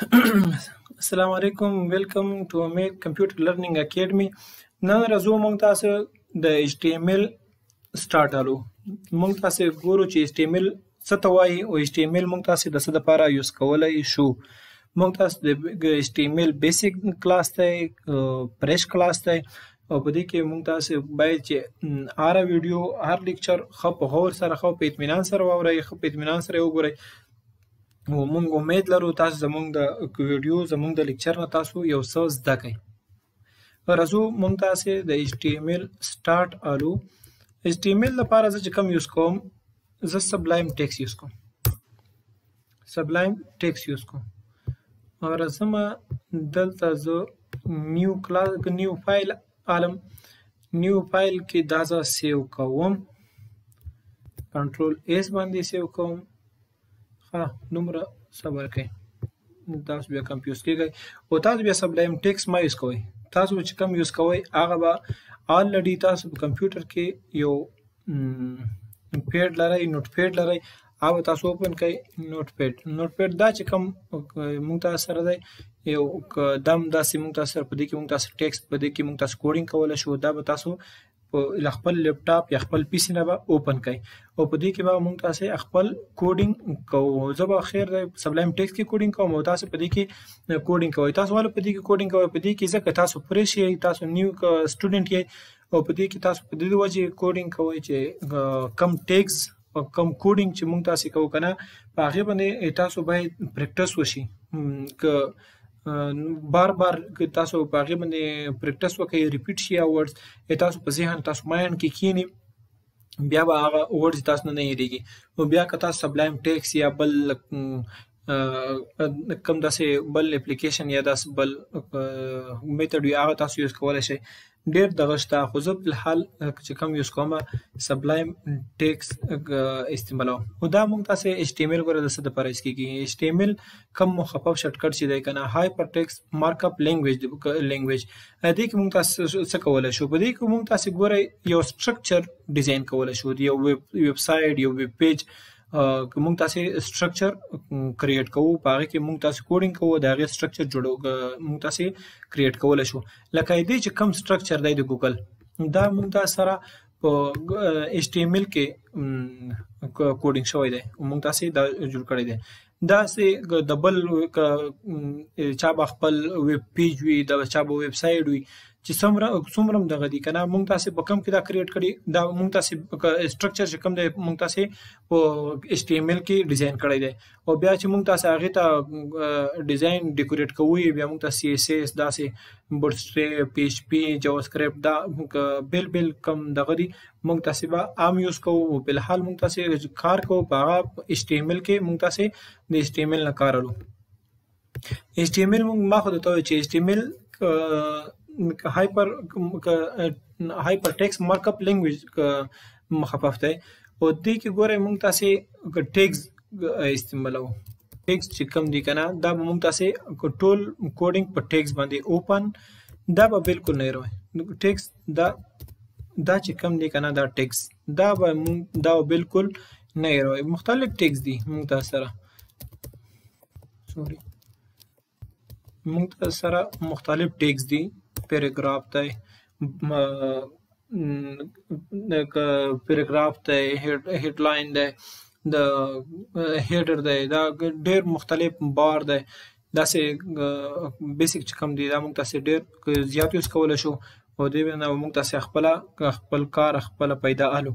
السلام علیکم، welcome to Umed Computer Learning Academy. نن راځو موږ تاسو د HTML start الو. موږ تاسو ګورو چې HTML څه ته وایي او HTML موږ تاسو د څه لپاره use کولی شو. موږ تاسو د HTML basic class دی، fresh class دی، او په دې کې موږ تاسو باید چې هره ویډیو، هر lecture ښه په غور سره، ښه په اطمینان سره واورئ، ښه په اطمینان سره وګورئ. او موږ امید لرو تاسو زموږ د ویډیو، زموږ د lecture نه تاسو یو څه زده کړئ. راځو موږ تاسو د HTML start الو. HTML لپاره زه چې کوم use کوم، زه Sublime Text use کوم، Sublime Text use کوم. او راځم دلته زه new class، new file عالم، new file کې دا زه save کوم، Control S باندې save کوم. ښه نومره صبر کوئ، تاسو بیا confuse کیږئ. او تاسو بیا Sublime Text ما use کوئ. تاسو چې کوم use کوئ هغه به already تاسو په کمپیوټر کې یو pad لرئ، notepad لرئ، هغه تاسو open کړئ. Notepad دا چې کوم موږ تاسو سره دی، یو دم داسې موږ تاسو سره په دې کې موږ تاسو text، په دې کې موږ تاسو coding کولی شو. دا به تاسو په خپل لپټاپ یا خپل PC نه به open کړئ او په دې کې به موږ تاسو خپل coding کوو. زه به خیر دی Sublime Text کې coding کوم او تاسو په دې کې coding کوئ. تاسو ولې په دې کې coding کوئ؟ په دې کې ځکه تاسو fresh یئ، تاسو new student یئ، او په دې کې تاسو په دې وجه coding کوئ چې کم tags او کم coding چې موږ تاسو کوو که نه، په هغې باندې تاسو باید practice وشي. که بار بار که تاسو په هغې باندې practice وکړئ، repeat شي هغه words تاسو په ذهن، تاسو mind کې کښېني، بیا به هغه words تاسو نه هېرېږي. نو بیا که تاسو Sublime Text یا بل کوم داسې بل اپلیکیشن یا داسې بل method وي، هغه تاسو use کولی شئ. ډېر دغه شته، خو زه فلحال چې کوم use کوم Sublime Text استعمالوم. او دا موږ تاسو HTML ګوره د څه دپاره use کېږي. HTML کوم مخفف shortcut چې دی که نه، Hypertext Markup Language. دې کې موږ تاسو څه کولی شو؟ په دې کې موږ تاسو ګورئ یو structure design کولی شو، یو ویب سایټ، یو web page که موږ تاسو structure create کوو، په هغې کې موږ تاسو coding کوو، د هغې structure جوړو موږ تاسو create کولی شو. لکه دې چې کوم structure دی د ګوګل، دا موږ تاسو سره په HTML کې coding شوی دی، موږ تاسو دا جوړ کړی دی. داسې د بل چا به خپل web page وي، د چا به ویب سایټ وي، چې څومره هم دغه دي که نه، موږ تاسې په کوم کې دا create کړي، دا موږ تاسې structure چې کوم دی موږ تاسې په HTML کې design کړی دی. او بیا چې موږ تاسې هغې ته design decorate کوو، بیا موږ تاسې CSS، داسې Bootstrap، PHP، JavaScript، دا بېل بېل کوم دغه دي موږ تاسې به عام use کوو. او فلحال موږ تاسې کار کوو په هغه HTML کې، موږ تاسې د HTML نه کار الو. HTML موږ ما خو درته وویل چې HTML Hypertext Markup Language مخفف دی. او دې کې ګورئ موږ تاسې tags استعمالوو. tags چې کوم دي که نه، دا به موږ تاسې ټول coding په tags باندې open، دا به بالکل نه هېروئ. tags دا چې کوم دي که نه، دا tags دا به موږ دا بالکل نه هېروئ. مختلف tags دي موږ تاسو سره، sorry، موږ تاسو سره مختلف tags دي. پیراګراف دی، پیراګراف دی، headline دی، د header دی، دا ډېر مختلف بار دی. داسې basic چې کوم دی دا موږ تاسې ډېر زیات use کولی شو، او دې نه موږ تاسې خپل کار خپله پیدا الو.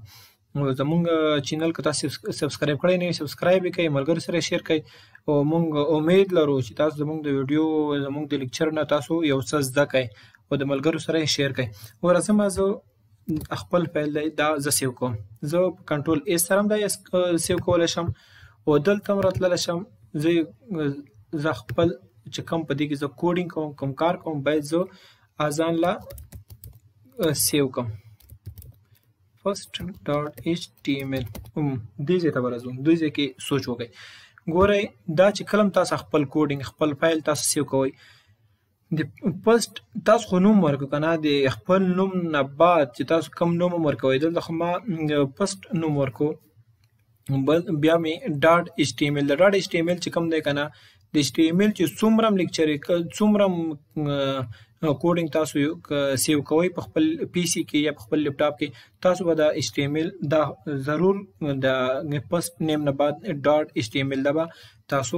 نو زموږ channel که تاسو subscribe کړئ نه، subscribe یې کړئ، ملګرو سره share کړئ. او موږ امید لرو چې تاسو زموږ د ویډیو، زموږ د lecture نه تاسو یو څه زده کړئ او د ملګرو سره یې share کړئ. او راځم زه خپل فایل دی دا زه save کوم. زه په Control S سره هم دا save کولی شم، او دلته هم راتللی شم. زه خپل چې کوم په دې کې زه coding کوم، کوم کار کوم، باید زه ځان له save کوم. first.html دې ځای ته به راځو، دې ځای کې سوچ وکړئ. ګورئ دا چې کله هم تاسو خپل coding، خپل فایل تاسو save کوئ، د first تاسو خو نوم ورکړو که نه، د خپل نوم نه بعد چې تاسو کوم نوم هم ورکوئ، دلته خو ما first نوم ورکړو، بل بیا مې dot HTML، د dot HTML چې کوم دی که نه، د HTML چې څومره هم لیکچر، څومره coding تاسو save کوئ په خپل PC کې یا په خپل لپټاپ کې، تاسو به د HTML دا ضرور د first name نه بعد dot HTML دا به تاسو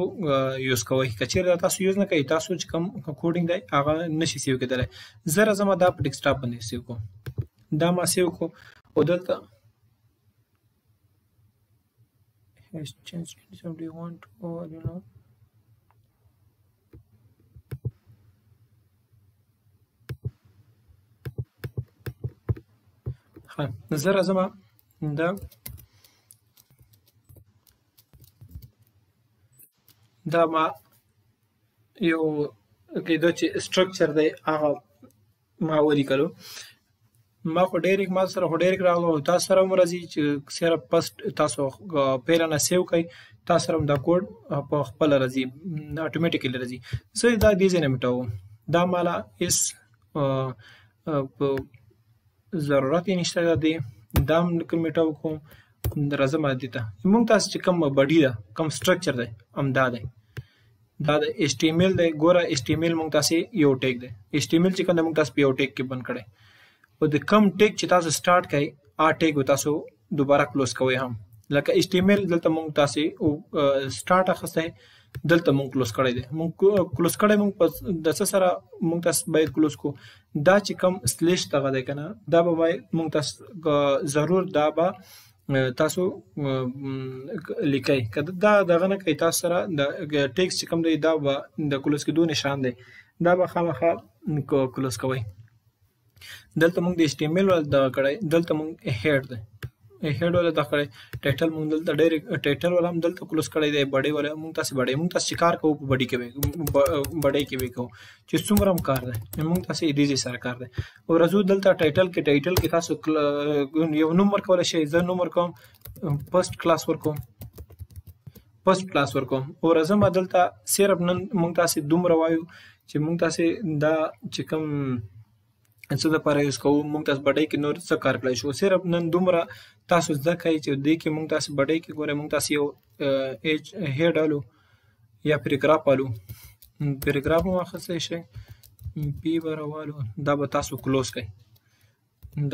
use کوئ. که چیرې دا تاسو use نه کوئ، تاسو چې کوم coding دی هغه نشي save کېدلی. زه راځم دا په desktop باندې save کوم. دا ما save کو او دلته has changed. Do you want or you know ښه، زه راځم دا ما یو کېدو چې structure دی هغه ما ولیکلو. ما خو ډېر ما سره خو ډېر راغلو، تاسو سره هم راځي چې صرف first تاسو پیله نه save کړئ، تاسو سره هم دا کوډ په خپله راځي، automatically راځي. زه دا دې ځای نه میټوم، دا ماله هېڅ په ضرورت یې نشته. دا دی دا هم میټو کوم. راځم دې ته. موږ تاسو چې کوم body ده، کوم structure دی، همدا دی، دا د HTML دی. ګوره HTML موږ تاسو یو tag دی، HTML چې کوم دی موږ تاسو په یو tag کې بند کړی، او د کوم tag چې تاسو start کړئ هغه tag به تاسو دوباره close کوئ هم. لکه HTML دلته موږ تاسو start اخیستی، دلته موږ close کړی دی، موږ close کړی، موږ د څه سره موږ تاسو باید close کو. دا چې کوم slash دغه دی که نه، دا به باید موږ تاسو ضرور دا به تاسو لیکئ. که دا دغه نه کوئ تاسو سره د tags چې کوم دی دا به د close کېدو نشان دی، دا به خامخا close کوئ. دلته موږ د HTML ول دغه کړی، دلته موږ head دی، head ولا دغه کړی، title موږ دلته ډېر title ولا هم دلته close کړی دی. body ولا موږ تاسو body، موږ تاسو چې کار کوو په body کې body کې به کوو چې څومره هم کار دی، موږ تاسو دې ځای سره کار دی. او راځو دلته title کې، title کې تاسو یو نوم ورکولی شئ. زه نوم ورکوم first class ورکوم، first class ورکوم. او راځم دلته صرف نن موږ تاسو دومره وایو چې موږ تاسو دا چې کوم څه دپاره use کوو، موږ تاسو body کې نور څه کار کړی شو. صرف نن دومره تاسو زده کړئ چې دې کې موږ تاسو body کې ګورئ، موږ تاسو یو H head الو یا paragraph الو، paragraph هم اخیستی شئ، P به راوالو، دا به تاسو close کړئ،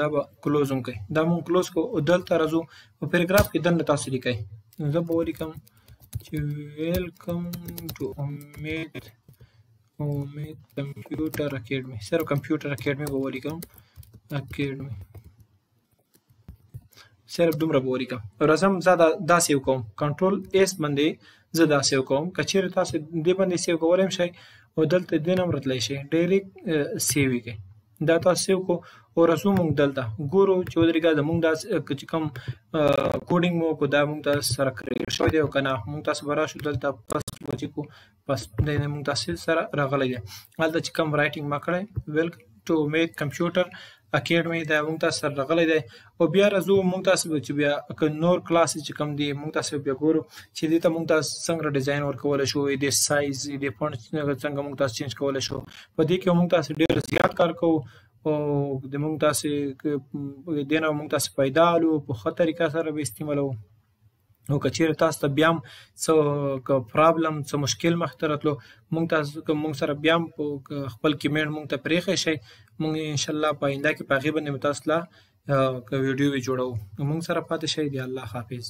دا به close هم کړئ. دا موږ close کړو. او دلته راځو په paragraph کې دننه تاسو لیکئ. زه به ولیکم چې welcome to Umed Computer Academy، صرف Computer Academy به ولیکم، Academy صرف دومره به ولیکم. راځم زه دا save کوم، Control S باندې زه دا save کوم. که چیرې تاسو دې باندې save کولی هم شئ او دلته دې نه هم راتلی شئ، direct save یې کړئ. دا تاسو save کړو. او راځو موږ دلته ګورو چې ودرېږه زموږ دا چې کوم coding مو وکړو دا موږ تاسو سره create شوی دی او که نه. موږ تاسو به راشو دلته پس به چې کړو، پس دی موږ تاسو سره راغلی دی. هلته چې کوم writing ما کړی welcome to Umed Computer Academy دا موږ تاسو سره راغلی دی. او بیا راځو موږ تاسو به چې بیا که نور کلاس چې کوم دی موږ تاسو بیا ګورو چې دې ته موږ تاسو څنګه design ورکولی شو، دې سایز، دې font څنګه موږ تاسو change کولی شو. په دې کې موږ تاسو ډېر زیات کار کوو او د موږ تاسو دې نه موږ تاسو پیدا الو په ښه طریقه سره به استعمالوو. نو که چیرې تاسو ته بیا هم څه problem، څه مشکل مخې ته راتلو، موږ تاسو که موږ سره بیا هم په خپل comment موږ ته پرېښی شئ، موږ انشاءالله په آینده کې په هغې باندې به تاسو له ویډیوې جوړوو. موږ سره پاتې شئ. دی الله حافظ.